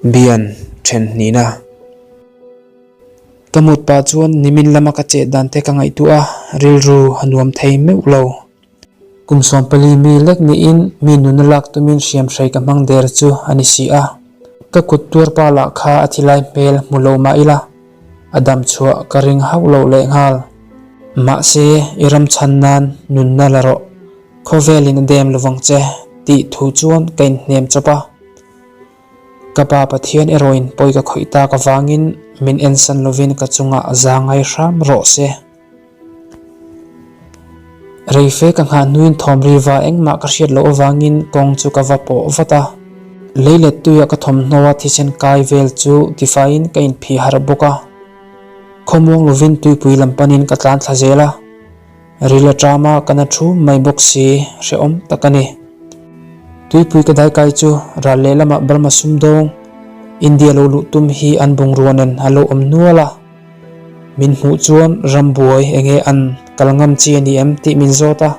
Bian then hnihna. Ka mut pah chuan nimin lama ka chet dan te ka ngaihtuah a, rilru a nuam thei meuh lo. Kum 14 mi lek niin mi nuna lak tumin hriamhrei ka hmang der chu a ni si a. Ka kut tuar pa lah kha a thilai hmel hmu lo mah ila, a dam chhuah ka ring hauh loh lehnghal. Mahse, i ram chhan nan nunna la rawh, khawvelin a dem lovang che tih thu chuan ka inhnem chawp a. Ka Pa Pathian erawhin pawi ka khawih tak avangin min ensan lovin ka chungah za ngai hram rawh se. Reife ka nghah hnuin thawm riva engmah ka hriat loh avangin kawng chu ka va pawh vat a. Lei let tuia ka thawmhnaw a thisen kai vel chu tifaiin ka inphih harh bawk a. Khawmuang lovin tuipui lam panin ka tlan thla zel a. Ril a ṭam a, ka na thu mai bawk si, hrehawm tak a ni. Tuipui ka daikai chu ral lehlamah Burma sumdawng, India lo luh tum hi an bungrua nen a lo awm nual a. Min hmuh chuan rambuai enge an kal ngam chi a ni em tih min zawt a.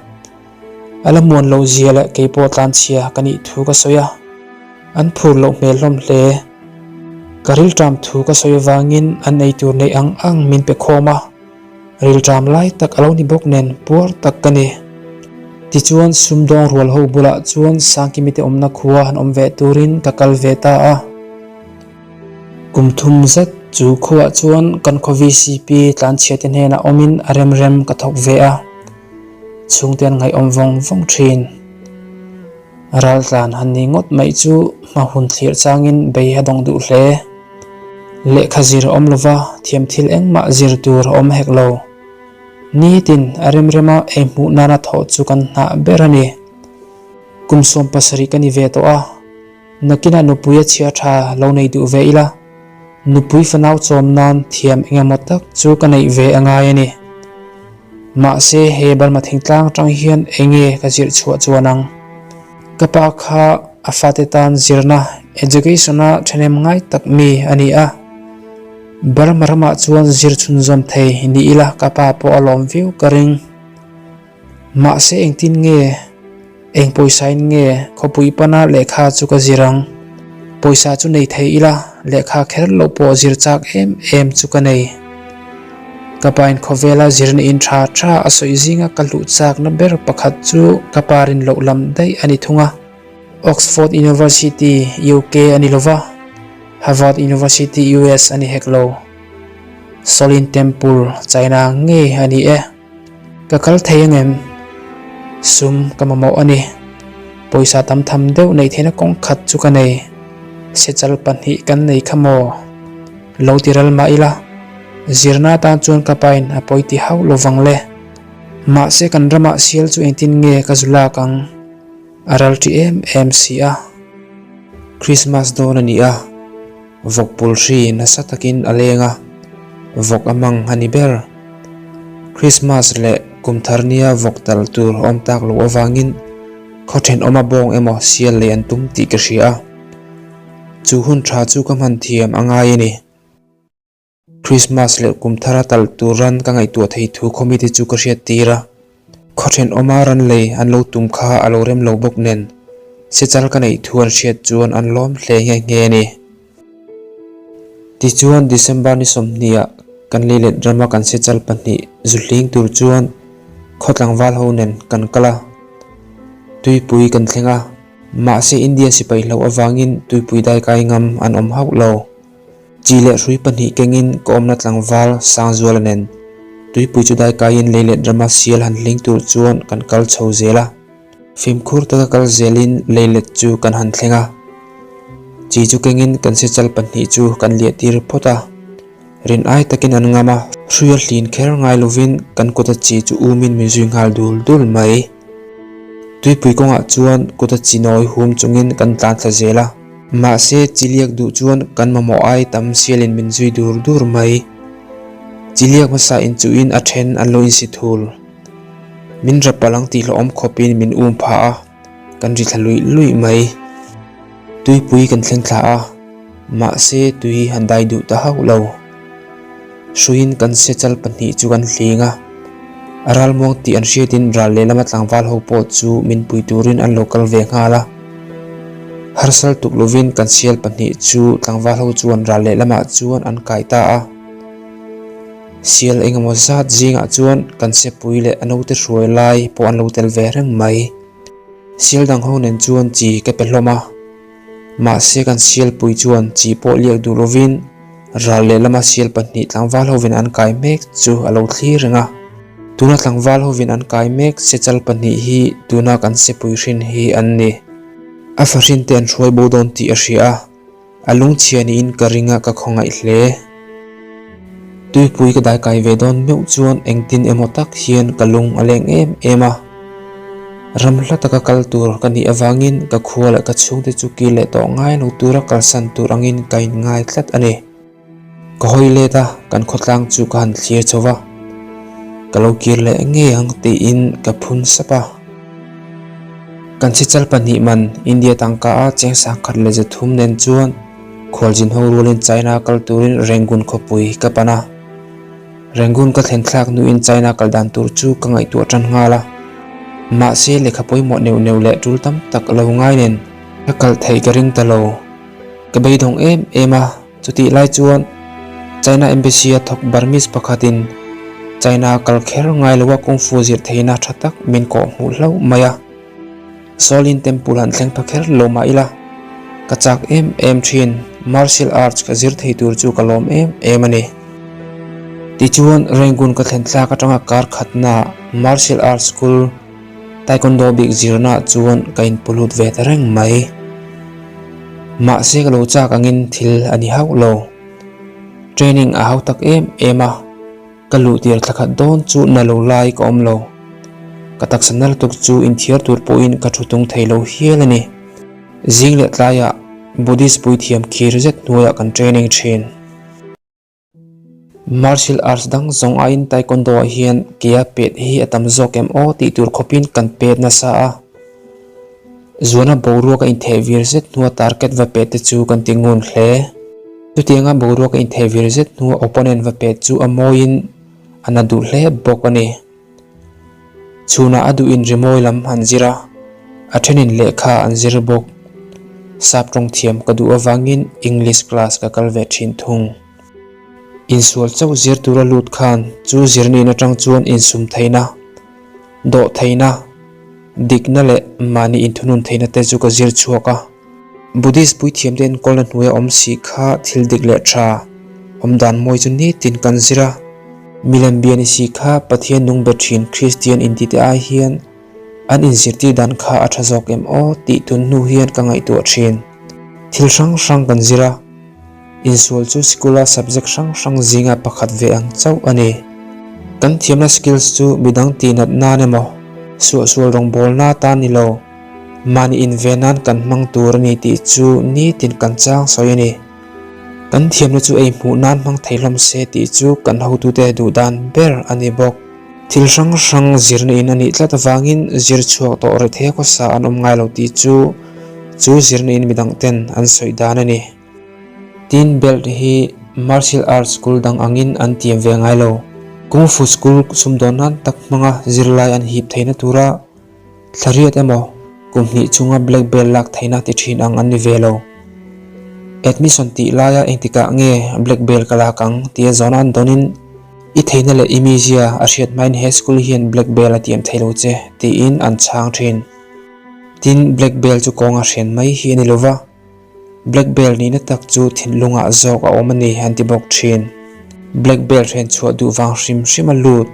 A la muan loh zia leh keipawh tlanchhia ka nih thu ka sawi a. An phur loh hmel hlawm hle. Ka rilṭam thu ka sawi avangin an eitur neih ang ang min pe khawm a. Rilṭam lai tak a lo ni bawk nen puar tak ka ni. Tichuan sumdawng rual ho bulah chuan Sangkimi te awmna khua han awm ve turin ka kal ve ta a. Kum thum zet chu khuaah chuan kan khaw VCP tlanchhia te hnenah awmin a rem rem ka thawk ve a, chhungte an ngaihawm vawng vawng thin. Raltlan han ni ngawt mai chu hma hun thlir changin bei a dawng duh hle. Lehkha zir a awm lova, thiam thil engmah zir tur a awm hek lo. Nitin a rem rema ei hmuh nana thawh chu kan hnah ber a ni. Kum 17 ka ni ve tawh a. Nakinah nupui a chhia tha lo nei duh ve ila, nupui fanau chawm nan thiam engemaw tak chu ka neih ve a ngai a ni. Mahse he Burma thingtlang atang hian enge ka zirh chhuah chuan ang? Ka pa kha a fate tan zirna, education, a thahnem ngai tak mi a ni a. Burma ramah chuan zir chhunzawm thei ni ila ka pa pawh a lawm viau ka ring. Mahse engtin nge, eng pawisa in nge khawpui pana lehkha chu ka zir ang? Pawisa chu nei thei ila, lehkha kher loh pawh zir chak em em chu ka nei. Ka pa in khawvela zirna in tha tha a sawi zinga ka hluh chakna ber pakhat chu ka pa rin loh lam daih a ni thung a. Oxford University, UK a ni lova, Harvard University, US a ni hek lo. Shaolin Temple, China ngei a ni e. Ka kal thei angem? Sum ka mamawh a ni. Pawisa tam tham deuh neih theihna kawng khat chu ka nei. Sechal pahnih kan nei kha maw? Lo ti ral mah ila, zirna atan chuan ka pain a pawi ti hauh lo vang le. Mahse kan ramah sial chu engtin nge ka zu lak ang? A ral ṭi em em si a. Christmas dawn a ni a. Vawk pul hri nasa takin a leng a, vawk a mang a ni ber. Christmas leh kum thar nia vawk tal tur awm tak loh avangin khaw thenawma bawng emaw sial lei an tum tih ka hria a, chu hun tha chu ka hman thiam a ngai a ni. Christmas leh kum thara tal tur ran ka ngaihtuah thei thu khawmite chu ka hriat tir a. Khaw thenawma ran lei an lo tum kha a lo rem lo bawk nen, sechal ka neih thu an hriat chuan an lawm hle nghe nghe a ni. Tichuan December ni 20 ah kan leilet rama kan sechal pahnih zu hling tur chuan khaw tlangval ho nen kan kal a, tuipui kan thleng a, mahse India sipai hlauh avangin tuipui daikai ngam an awm hauh lo. Chi leh hrui pahnih kengin ka awmna tlangval Sangzuala nen tuipui chu daikaiin lei let rama sial han hling tur chuan kan kal chho zel a. Fimkhur taka kal zelin lei let chu kan han thleng a. Chi chu kengin kan sechal pahnih chu kan liah tir phawt a. Rin ai takin an ngam a, hrui a hlin kher ngai lovin kan kuta chi chu umin min zui nghal dul dul mai. Tuipui kawngah chuan kuta chi nawi hum chungin kan tlan thla zel a. Mahse, chiliak duh chuan kan mamawh ai tam sialin min zui dur dur mai. Chiliak hmasa inchuhin a then an lo insi thul. Min rapal ang tih hlauhawm khawpin min um phah a, kan ri thla luih luih mai. Tuipui kan thleng thla a, mahse tui han dai duh ta hauh lo. Hruiin kan sechal pahnih chu kan hling a, a ralmuang tih an hriatin ral lehlama tlangval ho pawh chu min pui turin an lo kal ve nghal a. Harsal tuk lovin kan sial pahnih chu tlangval ho chuan ral lehlamah chuan an kai ta a. Sial engemaw zat zingah chuan kan sepui leh a naute hruai lai pawh an lo tel ve reng mai. Sial dang ho nen chuan chi ka pe hlawm a. Mahse kan sialpui chuan chi pawh liak duh lovin ral lehlama sial pahnih tlangval hovin an kai mek chu a lo thlir reng a. Tuna tlangval hovin an kai mek sechal pahnih hi tuna kan sepui hrin hi an ni. A fahrin te an hruai bo dawn tih a hria a, a lungchhia niin ka ring a ka khawngaih hle. Tuipui ka daikai ve dawn meuh chuan engtin emaw tak hian ka lung a leng em em a. Ram hla taka kal tur ka nih avangin ka khua leh ka chhungte chu kir leh tawh ngai lo tura kalsan tur angin ka inngai tlat a ni. Ka hawi let a, kan khawtlang chu ka han thlir chho va, ka lo kir leh ngei ang tiin ka phun sap a. Kan chhichal pahnih man India tangka a cheng sangkhat leh zathum nen chuan khualzin ho rualin China kal turin Rangoon khawpui ka pan a. Rangoon ka thlen thlak hnuin China kal dan tur chu ka ngaihtuah tan nghal a. Mahse lehkha pawimawh neuh neuh leh tul tam tak lo ngai nen ka kal theih ka ring ta lo. Ka beidawng em em a. Chutih lai chuan China Embassy a thawk Burmese pakhatin China kal kher ngai loa Kung Fu zir theihna tha tak min kawh hmuh hlauh mai a. Shaolin Temple han thleng pha kher lo mah ila, ka chak em em thin, Martial Arts ka zir thei tur chu ka lawm em em a ni. Tichuan Rangoon ka thlen thlak atanga kar khatna Martial Arts School, Taekwondo bik zirnaah chuan ka inpulut ve ta reng mai. Mahse ka lo chak angin thil a ni hauh lo. Training a hau tak em em a, ka luh tir thla khat dawn chu na lo lai ka awm lo. Ka taksa na lutuk chu inthiar tur pawhin ka thu tung thei lo hial a ni. Zing leh tlaiah Buddhist puithiam khir zet hnuaiah kan training thin. Martial arts dang zawng aiin taekwondo ah hian kea pet hi a tam zawk em aw tih tur khawpin kan pet nasa a. Zuana boruak a intheh vir zet hnua target va pet te chu kan ti ngun hle. Chutianga boruak a intheh vir zet hnua opponent va pet chu a mawiin a na duh hle bawk a ni. Chhunah a duhin rimawi lam an zir a, a thenin lehkha an zir bawk. Sap tawng thiam ka duh avangin English class ka kal ve thin thung. Insual chauh zir tura lut khan chu zirnin atang chuan insum theihna, dawh theihna, dikna leh mahni inthunun theihna te chu ka zir chhuak a. Buddhist puithiamte enkawlna hnuaia awm si kha thil dik leh tha awm dan mawi chu nitin kan zir a. Milem bia ni si kha Pathian nung be thin Kristian intite ai hian an inzirtir dan kha a tha zawk em aw tih tun hnu hian ka ngaihtuah thin. Thil hrang hrang kan zir a. Insual chu sikula subject hrang hrang zinga pakhat ve ang chauh a ni. Kan thiamna skills chu midang tihnat nan emaw, suahsual rawngbawlna tan ni lo, mahni inve nan kan hmang tur a ni tih chu nitin kan chang sawi a ni. Kan thiamna chu ei hmuh nan hmang thei hlawm se tih chu kan hotute duh dan ber a ni bawk. Thil hrang hrang zirna in a nih tlat avangin zir chhuak tawh rethei khawsa an awm ngai lo tih chu chu zirna in midang ten an sawi dan a ni. Tin belt hi martial arts school dang angin an tiam ve ngai lo. Kung Fu school sumdawn nan tak hmanga zirlai an hip theihna tura thla riat emaw kum hnih chunga black belt lak theihna ti thin ang an ni ve lo. Admission tih laia engtikah nge black belt ka lak ang tia zawhna an dawnin i theihna leh i mizia a hriat hmain he school hian black belt a tiam thei lo che tiin an chhang thin. Tin black belt chu kawnga hrian mai hi a ni lova. Black belt nihna tak chu thinlungah zawk a awm a ni an ti bawk thin. Black belt hren chhuah duh vang hrim hrim a lut,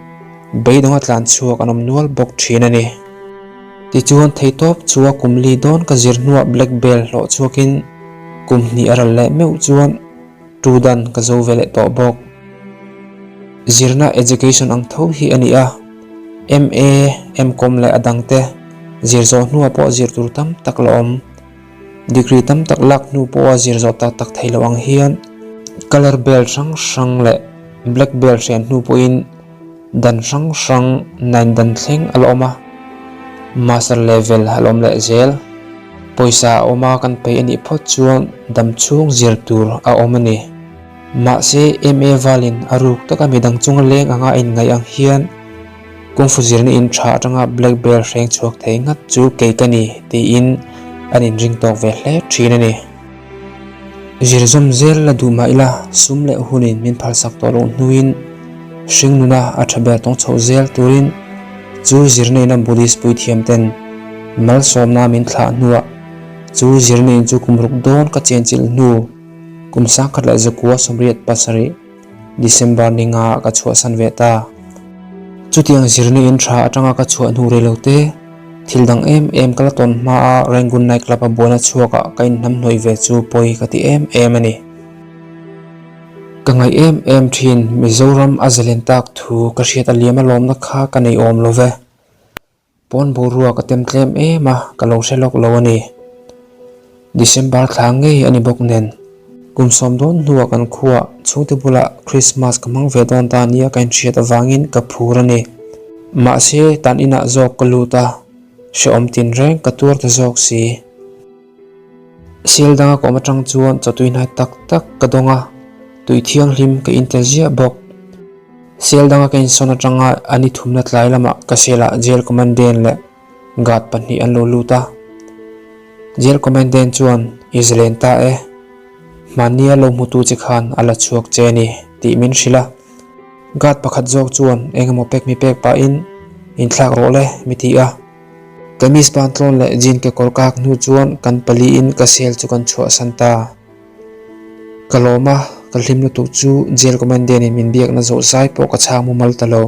beidawng a tlan chhuak an awm nual bawk thin a ni. Tichuan theitawp chu a kum li dawn ka zir hnuah black belt hlawh chhuakin kum hnih a ral leh meuh chuan tu dan ka zo ve leh tawh bawk. Zirna education ang tho hi a ni a, MA, MCom leh a dangte zir zawh hnuah pawh zir tur tam tak la awm. Degree tam tak lak hnu pawha zir zawh tak tak thei loh ang hian colour belt hrang hrang leh black belt hrian hnu pawhin dan hrang hrang nine dan thleng a la awm a, master level a la awm leh zel. Pawisa a awm a kan peih a nih phawt chuan dam chhung zir tur a awm a ni. Mahse MA valin a ruk taka midang chunga leng anga a inngaih ang hian Kung Fu zirna in tha atanga black belt hreng chhuak thei ngat chu kei ka ni tiin An inring tawk ve hle thin a ni. Zir zawm zel la duh mah ila sum leh hunin min phalsak tawh loh hnuin hring nuna a tha ber tawng chhoh zel turin chu zirna ina Buddhist puithiam ten malsawmna min thlah hnuah chu zirna in chu kum ruk dawn ka chenchilh hnu kum 1987 December ni nga ah ka chhuahsan ve ta. Chutiang zirna in tha atanga ka chhuah hnu rei lo te, thil dang em em ka la tawn hma a Rangoon Night Club a buaina chhuakah ka inhnamhnawih ve chu pawi ka ti em em a ni. Ka ngaih em em thin Mizoram a zalen tak thu ka hriat a liam alawmna kha ka nei awm lo ve. Pawn boruak a tem tlem em a, ka lo hre lawk lo a ni. December thla ngei a ni bawk nen, kum sawm dawn hnuah kan khuaah chhungte bulah Christmas ka hmang ve dawn ta nia ka inhriat avangin ka phur a ni. Mahse, tan inah zawk ka lut a, hrehawm tinreng ka tuar ta zawk si. Sial danga ka awm atang chuan chawtui hnai tak tak ka dawng a, tui thianghlim ka intel ziah bawk. Sial danga ka insawn atanga a ni thumna tlai lamah ka sialah Jail Commandant leh Guard pahnih an lo lut a. Jail Commandant chuan, I zalen ta e. Hmannia lo hmutu che khan a la chhuak che a ni, tih min hrilh a. Guard pakhat zawk chuan engemaw pek mi pek pahin, Inthlak rawh le, mi ti a. Kamis pantlawn leh jean kekawr kak hnu chuan kan paliin ka cell chu kan chhuahsan ta. Ka lawm a, ka hlim lutuk chu jail commandant in min biakna zawh zai pawh ka chhang mumal ta lo.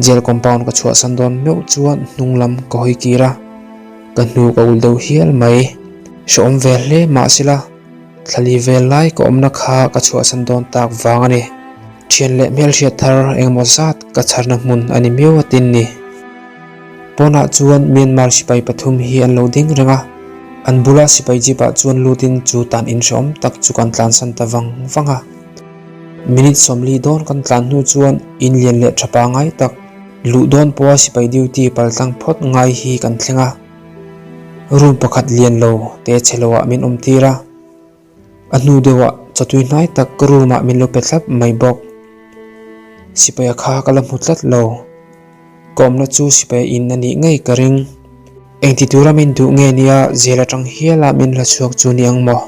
Jail compound ka chhuahsan dawn meuh chuan hnung lam ka hawi kir a, ka hnu ka ul deuh hial mai. Hrehawm ve hle mahsela thlali vel lai ka awmna kha ka chhuahsan dawn tak vang a ni. Thian leh hmelhriat thar engemaw zat ka chharna hmun a ni miau a tin ni. Pawnah chuan Myanmar sipai pathum hi an lo ding reng a, an bula sipai jeep ah chuan lutin chu tan inhrehawm tak chu kan tlansan ta vang vang a. Minute 40 dawn kan tlan hnu chuan in lian leh tha pangai tak luh dawn pawha sipai duty paltlang phawt ngai hi kan thleng a. Room pakhat lian lo te chhe lo ah min awm tir a. A hnu deuhah chawtui hnai tak ka room ah min lo pe thlap mai bawk. Sipaia kha ka la hmu tlat lo. Ka awmna chu sipai in a nih ngei ka ring. Engti tura min duh nge nia zel atang hiala min hla chhuak chu ni ang maw?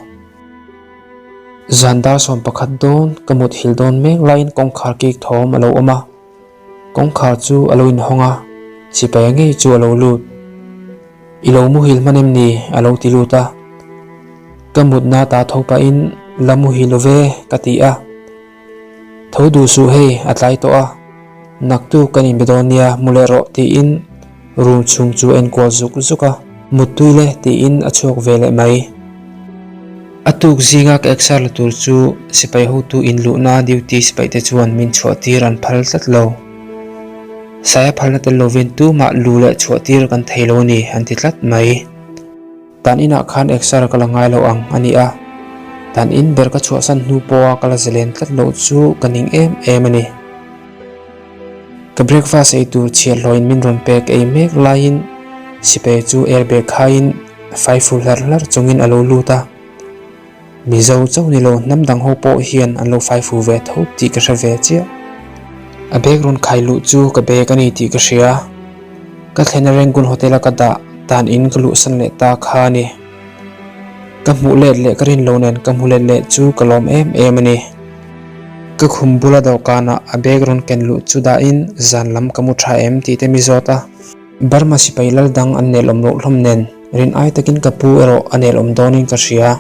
Zan dar 11 dawn ka mut hil dawn mek laiin kawngkhar kik thawm a lo awm a. Kawngkhar chu a lo inhawng a, sipai ngei chu a lo lut. I lo muhil hman em ni? a lo ti lut a. Ka mutna ta tho pahin la muhil lo ve ka ti a. Tho duh suh hei a tlai tawh a, naktuk kan inbe dawn nia mu leh rawh tiin room chhung chu a enkual zuk zuk a, muttui le tiin a chhuak ve leh mai. A tuk zinga ka exer la tur chu sipai hotu inluhna duty sipai te chuan min chhuah tir an phal tlat lo. Saia phalna tel lovin tumah lu leh chhuah tir kan thei lo a ni an ti tlat mai. Tan inah khan exer ka la ngai lo ang a ni a, tan in ber ka chhuahsan hnu pawha ka la zalen tlat loh chu ka ning em em a ni. Ka breakfast ei tur chhiahhlawhin min rawn pek ei mek laiin sipai chu airbag khaiin faifur hlar hlar chungin a lo lut a. Mizo chauh ni lo hnam dang ho pawh hian an lo faifu ve tho tih ka hre ve chiah. A bag rawn khai luh chu ka bag a ni tih ka hria. Ka thlena Rangoon Hotel a ka dah dan in ka luhsan leh ta kha a ni. Ka hmuh let leh ka rin lo nen ka hmu let leh chu ka lawm em em a ni. Ka khum bula dawhkanah a bag rawn ken luh chu dahin zan lam ka mu tha em tih te mi zawt a. Burma sipai lal dang an nelawm loh hlawm nen rin ai takin ka pu erawh a nelawm dawnin ka hria.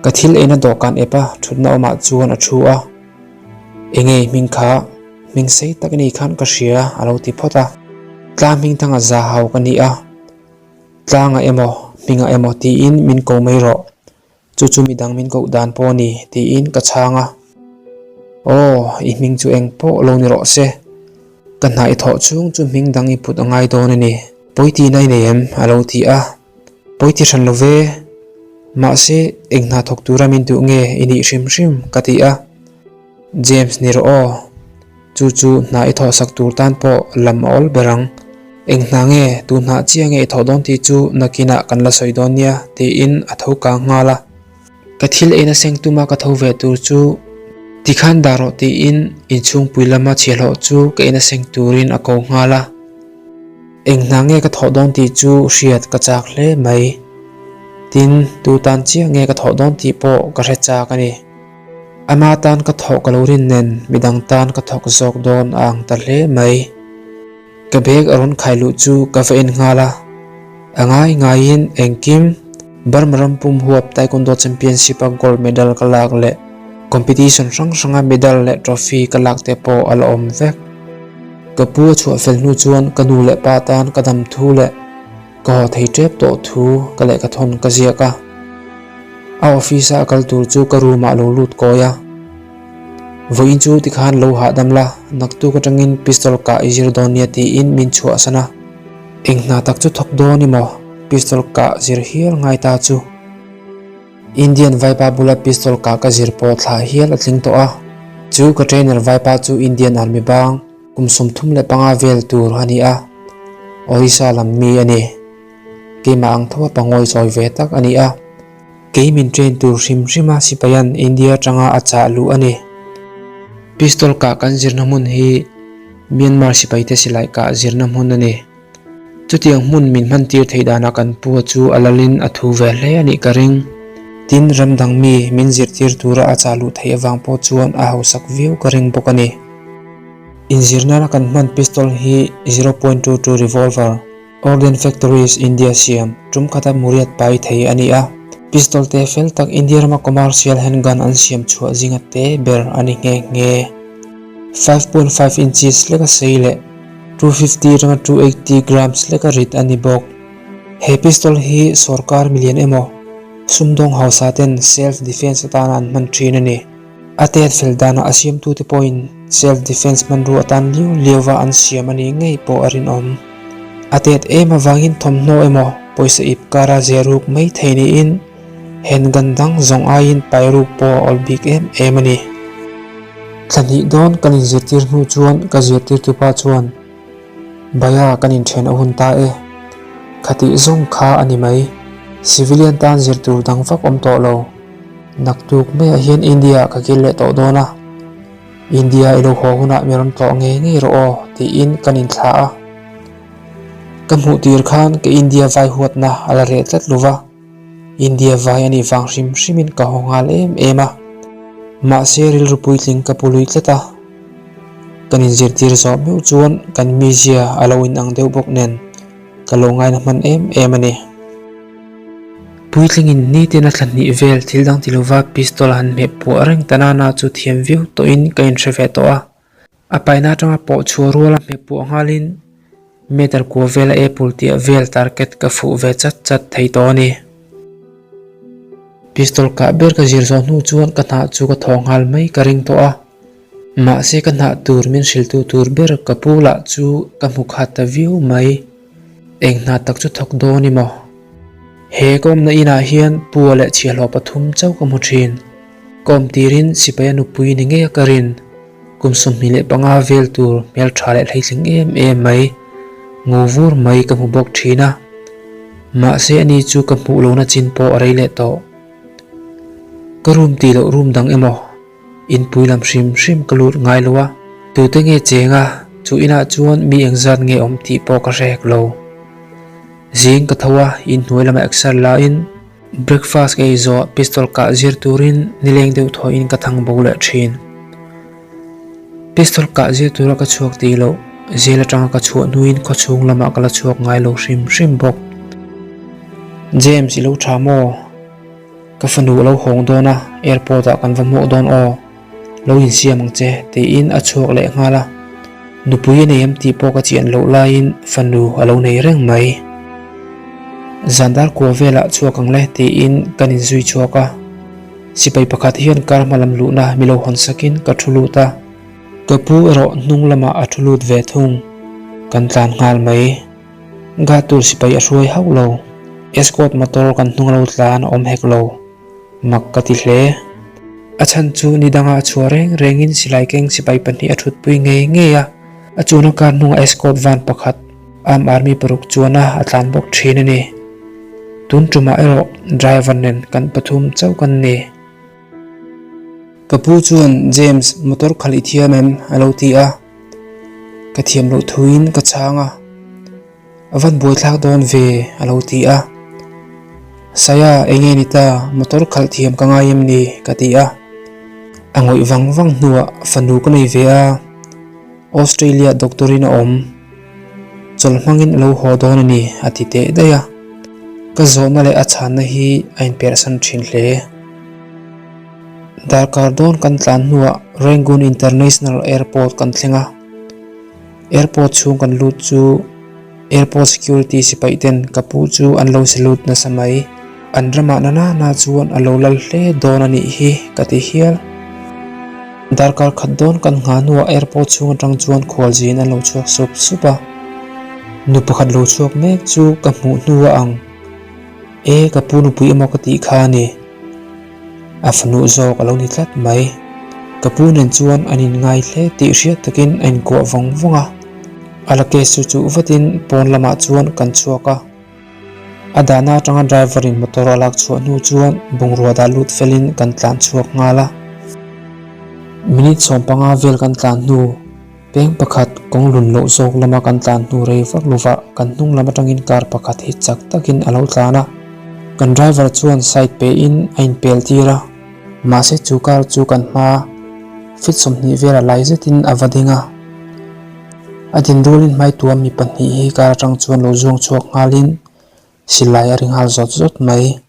Ka thil eina dawhkan ep a thutna awmah chuan a thu a. Engei hming kha hming sei tak i nei khan ka hria a lo ti phawt a. Tlang hming thanga za hau ka ni a. Tlanga emaw hminga emaw tiin min ko mai rawh. Chu chu midang min koh dan pawh a ni tiin ka chhang a. Aw, i hming chu eng pawh lo ni rawh se. Ka hna i thawh chhung chu hming dang i put a ngai dawn a ni. Pawi tihna i nei em? a lo ti a. Pawi ti hran lo ve. Mahse, eng hna thawk tura min duh nge i nih hrim hrim? ka ti a. James ni rawh aw. Chu chu hna i thawhsak tur tan pawh lam a awl ber ang. Eng hna nge, tu hna chiah nge i thawh dawn tih chu nakinah kan la sawi dawn nia, tiin a tho kang nghal a. Ka thil eina seng tuma ka tho ve tur chu tikhan dah rawh tiin inchhungpui lama chhiahhlawh chu ka eina seng turin a ko nghal a. Eng hna nge ka thawh dawn tih chu hriat ka chak hle mai. Tin, tu tan chiah nge ka thawh dawn tih pawh ka hre chak a ni. Ama tan ka thawh ka lo rin nen midang tan ka thawk zawk dawn a ang ta hle mai. Ka bag a rawn khai luh chu ka va en nghal a, a ngai ngaiin engkim Burma ram pum huap Taekwondo Championship a gold medal ka lak leh competition hrang hranga medal leh trophy ka lak te pawh a la awm vek. Ka pu a chhuah fel hnu chuan ka nu leh pa tan ka dam thu leh ka haw thei tep tawh thu ka lehkhathawn ka ziak a. A office a a kal tur chu ka room ah a lo lut kawi a. Vawiin chu tikhan lo hahdam la, naktuk atangin pistol kah i zir dawn nia tiin min chhuahsan a. Eng hna tak chu thawk dawn i maw? Pistol kah zir hial ngai ta chu. Indian vaipa bula pistol kah ka zir pawh thlah hial a tling tawh a. Chu ka trainer vaipa chu Indian Army bang kum 35 vel tur a ni a, Orissa lam mi a ni. Keimah ang tho a pangawi chawi ve tak a ni a. Kei min train tur hrim hrim a sipaian India atanga a chah luh a ni. Pistol kah kan zirna hmun hi Myanmar sipaite silai kah zirna hmun a ni. Chutiang hmun min hman tir theih danah kan pu a chu a lalin a thu ve hle a nih ka ring. Tin, ram dang mi min zirtir tura a chah luh theih avang pawh chuan a hausak viau ka ring bawk a ni. Inzirnana kan hman pistol hi 0.22 revolver. Organ Factories India siam tum khata muriat pai thei a ni a, pistol te fel tak India rama commercial handgun an siam chhuah zinga te ber a ni nghe nghe. 5.5 inches leka sei leh 250 atanga 280 grams leka rit a ni bawk. He pistol hi sorkar milian emaw sumdawng hausa ten self defense atana an hman thin a ni. A tet fel danah a siamtute pawhin self defense hmanrua atan liau liauva an siam a nih ngei pawh a rinawm. A tet em avangin thawmhnaw emaw pawisa ip kara ze ruk mai thei niin handgun dang zawng aiin pai ruk pawh a awl bik em em a ni. Thla hnih dawn kan inzirtir hnu chuan ka zirtirtupa chuan Baya kan inthen a hun ta e. Khatih zawng kha a ni mai. Civilian tan zir tur dang vak awm tawh lo. Naktuk maiah hian India ah ka kil leh tawh dawn a. India i lo haw hunah mi rawn tlawh ngei ngei rawh aw tiin kan inthlah a. Ka hmuh tir khan ka India vai huatna a la reh tlat lo va. India vai a nih vang hrim hrimin ka haw nghal em em a. Mahse rilru puitling ka pu lui tlat a. Kan inzirtir zawh meuh chuan kan mizia a lo inang deuh bawk nen ka lo ngaina hman em em a ni. Puitlingin nitin a thla hnih vel thil dang ti lova pistol a han hmeh puah reng ta nana chu thiam viau tawhin ka inhre ve tawh a. A paina atanga pawh chhuah ruala hmeh puah nghalin meter kua vela apple tiah vel target ka fuh ve chat chat thei tawh a ni. Pistol kah ber ka zir zawh hnu chuan ka hnah chu ka thaw nghal mai ka ring tawh a. Mahse ka hnah tur min hriltu tur ber ka pu lah chu ka hmu khat ta viau mai. Eng hna tak chu thawk dawn i maw? He ka awmna inah hian pua leh chhiahhlawh pathum chauh ka hmu thin. Ka awm tirin sipaia nupui ni ngei a ka rin. Kum 25 vel tur hmeltha leh hleitling em em mai, ngo vur mai ka hmu bawk thin a. Mahse ani chu ka hmuh lohna chin pawh a rei leh tawh. Ka room tih loh room dang emaw? Inpui lam hrim hrim ka lut ngai lo a, tute nge cheng a, chu inah chuan mi engzat nge awm tih pawh ka hre hek lo. Zing ka tho a, inhnuai lama exer laiin breakfast ka ei zawh pistol kah zir turin nileng deuh thawhin ka thang bo leh thin. Pistol kah zir tura ka chhuak tih loh, jail atanga ka chhuah hnuin khawchhung lamah ka la chhuak ngai lo hrim hrim bawk. James i lo tha maw? Ka fanu a lo hawng dawn a, airport ah kan va hmuh dawn aw, lo insiam ang che tiin a chhuak leh nghal a. Nupui a nei em tih pawh ka chian loh laiin fanu a lo nei reng mai. Zan dar kua velah chhuak ang le tiin kan inzui chhuak a. Sipai pakhat hian kar hma lam luhna mi lo hawn sakin ka thu lut a. Ka pu erawh hnung lamah a thu lut ve thung. Kan tlan nghal mai. Gah tur sipai a hruai hauh lo. Escort motor kan hnung a lo tlan a awm hek lo. Mak ka ti hle. A chhan chu ni danga a chhuah reng rengin silai keng sipai pahnih a thutpui ngei ngei a. A chuna kar hnungah escort van pakhat Aam Army paruk chuana a tlan bawk thin a ni. Tun tumah erawh driver nen kan pathum chauh kan ni. Ka pu chuan James motor khalh i thiam em? a lo ti a. Ka thiam loh thuin ka chhang a. A van buaithlak dawn ve, a lo ti a. Saya, enge ni ta, motor khalh thiam ka ngai em ni? ka ti a. A ngawih vang vang hnuah fanu ka nei ve a, Australia doctor in a awm. Chawlh hmangin a lo haw dawn a ni, a ti teh daih a. Ka zawhna leh a chhanna hi a inperhsan thin hle. Darkar dawn kan tlan hnuah Rangoon International Airport kan thleng a. Airport chhung kan lut chu Airport security sipaih ten ka pu chu an lo salute nasa mai. An ramah na na na chuan a lo lal hle dawn a nih hi ka ti hial. Darkar khat dawn kan nghah hnuah airport chhung atang chuan khualzin an lo chhuak sup sup a. Nu pakhat lo chhuak mek chu ka hmuh hnu a ang. E ka pu nupui emaw ka tih kha a ni. A fanu zawk a lo ni tlat mai. Ka pu nen chuan an inngai hle tih hriat takin a inkuah vawng vawng a. A la case chu chuh vatin pawn lamah chuan kan chhuak a. A dahna atanga driver in motor a lak chhuah hnu chuan bungrua dah lut felin kan tlan chhuak nghal a. Minute 15 vel kan tlan hnu. Peng pakhat kawng lun loh zawk lama kan tlan hnu rei vak lovah kan hnung lam atangin car pakhat hi chak takin a lo tlan a. Kan driver chuan side pehin a inpel tir a. Mahse chu car chu kan hma feet 20 vela lai zetin a va ding a. A din rualin hmaituam mi pahnih hi car atang chuan lo zuang chhuak nghalin silai a ri nghal zawt zawt mai.